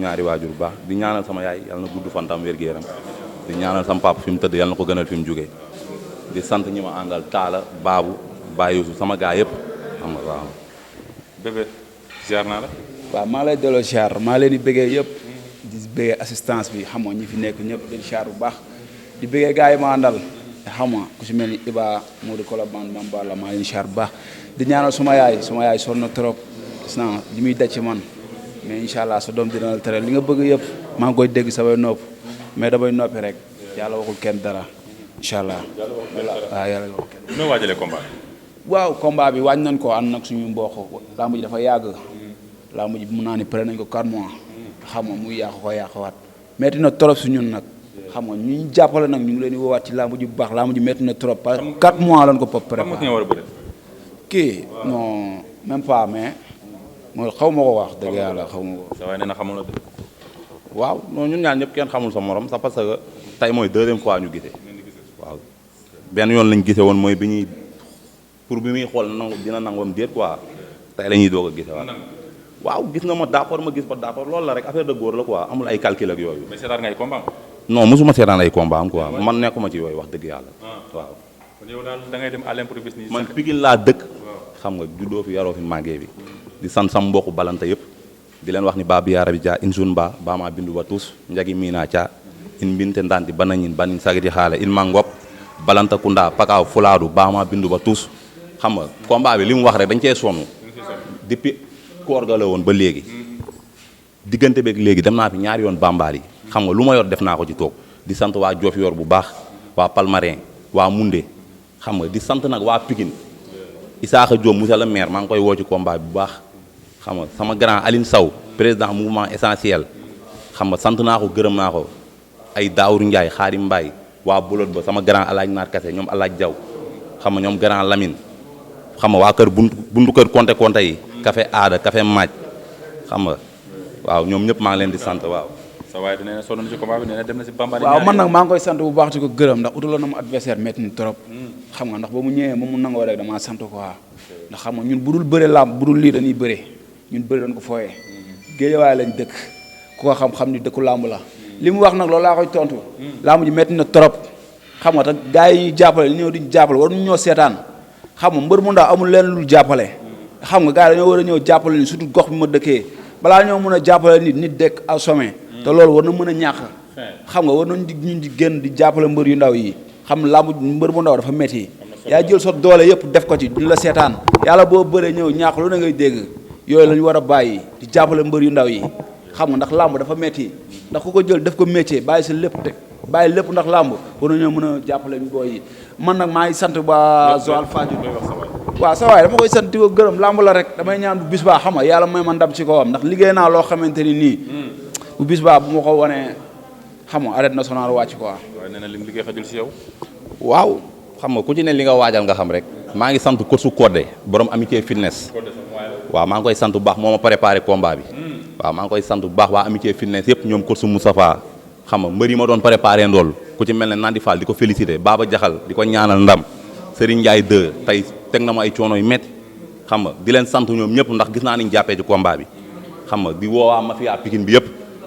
ñaari waajur bu baax di ñaanal sama yaay yàlla na gudd fantam wér-gu-yaram di ñaanal sama papa fi mu tëdd yàlla na ko gënal fi mu jógee di sant ñi ma àndal Taala Baabu Baye Youssou sama gaa yëpp xam nga waaw. bébé ziar naa la. waaw maa lay delloo ziar maa leen di bëggee yëpp di bëggee assistance bi xam nga ñi fi nekk ñëpp di ziar bu baax di bëggee gars yi ma àndal xam nga ku si mel ni Iba Modou Colobane Mamba la maa leen di ziar bu baax di ñaanal suma yaay sonn na trop gis naa li muy daj ci man mais incha allah sa doom dina la tere li nga bëgg yëpp maa ngi koy dégg samay nopp mais damay noppi rek yàlla waxul kenn dara incha allah. waaw yàlla waxul kenn. noo waajalee combat. waaw combat bi wàññi nañ ko ànd nag suñu mbokk lamb ji dafa yàgg lamb ji mun naa ni pare nañ ko 4 mois xam nga muy yàqu ko yàquwaat metti na trop su ñun nag xam nga ñu jàppale nag ñu ngi leen di woowaat ci lamb ji bu baax lamb ji metti na trop parce que 4 mois lañ ko préparé. kii non même pas mais mooy xaw ma ko wax dëgg yàlla xaw ma ko. sa waay nee na xamul la dëgg. waaw non ñun ñaar ñëpp kenn xamul sa morom sax parce que tey mooy 2e fois ñu gisee waaw benn yoon lañ gisee woon mooy bi ñuy pour bi muy xool nangu dina nangoom déet quoi tey la ñuy doog a gisee waaw gis nga ma d'accord ma gis ba d'accord loolu la rek affaire de góor la quoi amul ay calcul ak yooyu. mais seetaan nga ay combat. non mosuma seetaan ay combat am quoi man nekkuma ci yooyu wax dëgg yàlla waaw. kon yow daal da ngay dem à l'improviste nii. man Pikine laa dëkk xam nga juddoo fi yaroo fi màggee bi di sant sama mbokku balanta yëpp di leen wax ni baa biyaara bi dia in sun ba bama bindu ba tous njagi miina ca in mbinte ndanti banañin banin sagiti xaale in mangop balanta kunda pakaaw fulaadu bama bindu ba tous xam nga combat bi li mu wax rek dañ cee sonn depuis koor ga la woon ba léegi diggante beeg léegi dem naa fi ñaari yoon bambaar yi xam nga lu ma yor def naa ko ci toog di sant waa Joof yor bu baax waa Palmarin waa Munde xam nga di sant nag waa Pikine Isaaxa Diop monsieur le maire maa ngi koy woo ci combat bi bu baax xam nga sama grand Aline Sow président mouvement essentiel xam nga sant naa ko gërëm naa ko ay Daawur Ndiaye Xaarim Mbaye waa Bolot ba sama grand alaaj Naar Kase ñoom alaaj Jaw xam nga ñoom grand Lamine xam nga waa kër buntu kër konte yi café aada café maaj xam nga waaw ñoom ñëpp maa ngi leen di sant waaw. sa waay nee na sonn na ci combat bi nee na dem na si bambara. waaw man nag maa ngi koy sant bu baax di ko gërëm ndax utaloon na ma adversaire métti ni trop xam nga ndax ba mu ñëwee moom mu nangoo rek damaa sant quoi ndax xam nga ñun bu dul bëre làmb bu dul lii dañuy bëre ñun bëri dañ ko fooyee géejawaay lañ dëkk ku ko xam ni dëkku làmb la li mu wax nag loolu laa koy tontu làmb ji métti na trop xam nga te gars yi ñuy jàppale li ñëw di jàppale war ñu ñoo seetaan xam nga mbër mu ndaw amul leen lu jàppale xam nga gars yi dañoo war a ñëw jàppale ni surtout gox bi ma dëkkee balaa ñoo mën a jàppale nit dekk au sommet te loolu war na mën a ñàkk xam nga war nañ di ñun di génn di jàppale mbër yu ndaw yi xam làmb mbër bu ndaw dafa métti yaa jël sa doole yëpp def ko ci duñ la seetaan yàlla boo bëree ñëw ñàkk lu na ngay dégg yooyu la ñu war a bàyyi di jàppale mbër yu ndaw yi xam nga ndax làmb dafa métti ndax ku ko jël def ko métier bàyyi sa lépp teg bàyyi lépp ndax làmb war nañoo mën a jàppale booy yi man nag maa ngi sant ba Joal Fadiouth waaw sa waay dama koy sant di ko gërëm làmb la rek damay ñaan bu bis baa xam nga yàlla may ma ndam ci kawam ndax liggéey naa loo xamante ni nii bu bis baa bu ma ko wanee xam nga arène nationale wàcc quoi. waaye nee na lim liggéey xajul si yow. waaw xam nga ku ci ne li nga waajal nga xam rek maa ngi sant coach Codé borom amitié fitness waaw maa ngi koy sant bu baax moo ma préparé combat bi waaw maa ngi koy sant bu baax waa amitié fitness yëpp ñoom coach Moustapha xam nga mbër yi ma doon préparé ndool ku ci mel ne Nandi Fall di ko félicité Baba Jaxal di ko ñaanal ndam Serigne Ndiaye 2 tey teg na ma ay coono yu métti xam nga di leen sant ñoom ñëpp ndax gis naa niñ jàppee ci combat bi xam nga di woowaa mafia Pikine bi yëpp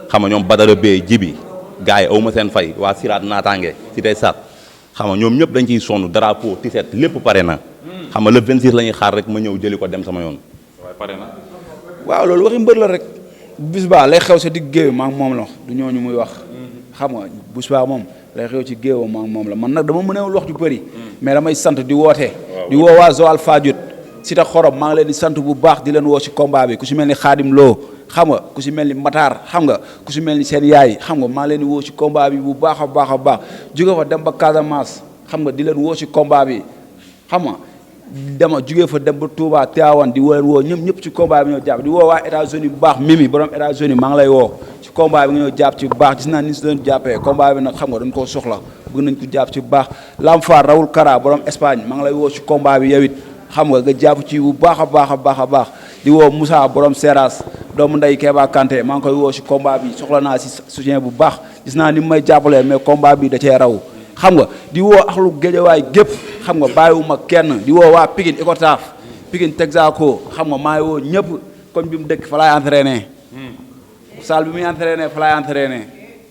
xam nga ñoom Badara Bey Jibi gars yi aw ma seen fay waa Siraat Naataange si tey sat xam nga ñoom ñëpp dañ ciy sonn drapeau tiset lépp pare na xam nga le 26 la ñuy xaar rek ma ñëw jëli ko dem sama yoon. waaye pare na. waaw loolu waxi mbër la rek bis baa lay xew sa digg géew maa ngi moom la du ñooñu muy wax xam nga bis baa moom lay xew ci géew maa ngi moom la man nag dama mënewul wax ju bëri mais damay sant di woote di woo waa Joal Fadiouth si ta xorom maa ngi leen di sant bu baax di leen woo si combat bi ku si mel ni Xaadim Lo xam nga ku si mel ni Matar xam nga ku si mel ni seen yaay xam nga maa ngi leen di woo si combat bi bu baax a baax a baax jóge fa dem ba Casamance xam nga di leen woo si combat bi xam nga dama jóge fa dem ba Touba Tivaouane di leen woo ñëpp ci combat bi ñoo jàpp di woo waa États-Unis bu baax Mimi borom États-Unis maa ngi lay woo ci combat bi nga ñoo jàpp ci bu baax gis naa ni si doon jàppee combat bi nag xam nga dañ koo soxla bëgg nañ ko jàpp ci bu baax Lamfar Raoul Kara borom Espagne maa ngi lay woo ci combat bi yow it xam nga jàpp ci bu baax a baax a baax a baax di woo Moussa borom Seras doomu ndey Keba Kanté maa ngi koy woo ci combat bi soxla naa si soutien bu baax gis naa ni may jàppalee mais combat bi da cee raw xam nga di woo axlu géejawaay gépp xam nga bàyyiwuma kenn di woo waa Pikine Icotaf Pikine Texaco xam nga maa ngi woo ñëpp koñ bi mu dëkk fa laay entraîné salle bi muy entraîné fa laay entraîné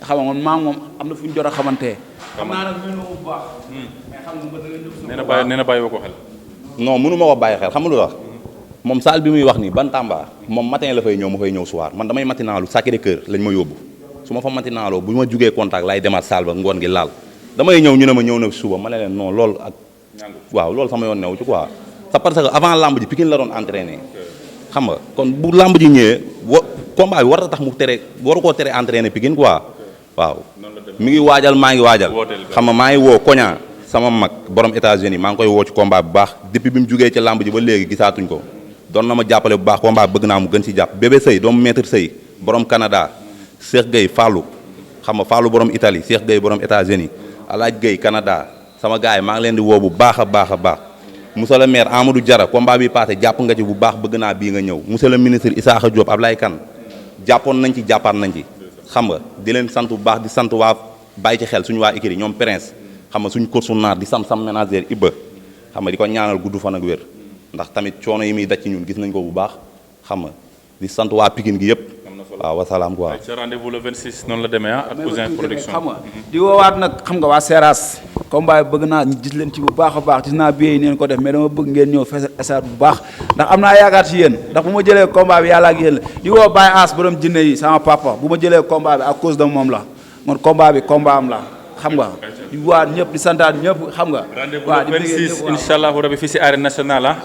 xam nga man maa moom am na fu ñu jot a xamante xam naa nag mënu bu baax mais xam nga ba da nga nee na bàyyi woo ko xel. non mënu ma ko bàyyi xel xam nga lu wax moom salle bi muy wax nii ban Tamba moom matin la fay ñëw ma fay ñëw soir man damay matinalu Sacré-Cœur lañ ma yóbbu su ma fa matinaaloo bu ma jugee contact laay demaat salle ba ngoon gi laal damay ñëw ñu ne ma ñëw na suba ma ne leen non loolu ak waaw loolu sama yoon new ci quoi c'est parce que avant lamb ji Pikine la doon entraîné xam nga kon bu lamb ji ñëwee combat bi war a tax mu tere waru koo tere entraîné Pikine quoi waaw mi ngi waajal maa ngi waajal xam nga maa ngi woo koña sama mag borom États-Unis maa ngi koy woo ci combat bu baax depuis bi mu jugee ci lamb ji ba léegi gisaatuñ ko doon na ma jàppale bu baax combat bëgg naa mu gën ci jàpp bébé sëy doomu maître sëy borom Canada Cheikh Gueye Fallou xam nga Fallou borom Italie Cheikh Gueye borom États-Unis Alaaj Gueye Canada sama gars yi maa ngi leen di woo bu baax a baax a baax monsieur le maire Amadou Diarra combat bi passé jàpp nga ci bu baax bëgg naa bii nga ñëw monsieur le ministre Issakha Diop Ablaye Kane jàppoon nañ ci jàppaat nañ ci xam nga di leen sant bu baax di sant waa bàyyi ci xel suñu waa écurie ñoom Prince xam nga suñu course naar di sam ménagère Ibba xam nga di ko ñaanal gudd fan ak wér ndax tamit coono yi muy daj ci ñun gis nañ ko bu baax xam nga di sant waa Pikine gi yëpp waaw wasalaam quoi. sa rendez-vous le 26 noonu la demee ak Ouzin production xam nga di woowaat nag xam nga waa Seras combat bi bëgg naa ñu gis leen ci bu baax a baax gis naa billet yi neen ko def mais dama bëgg ngeen ñëw fees stade bu baax ndax am naa yaakaar ci yéen ndax bu ma jëlee combat bi yàlla ak yéen la di woo Baye As borom jinne yi sama papa bu ma jëlee combat bi à cause de moom la man combat bi combat am la xam nga di waat ñëpp di santaat ñëpp xam nga. rendez-vous le 26 incha allah rabi fii si arène nationale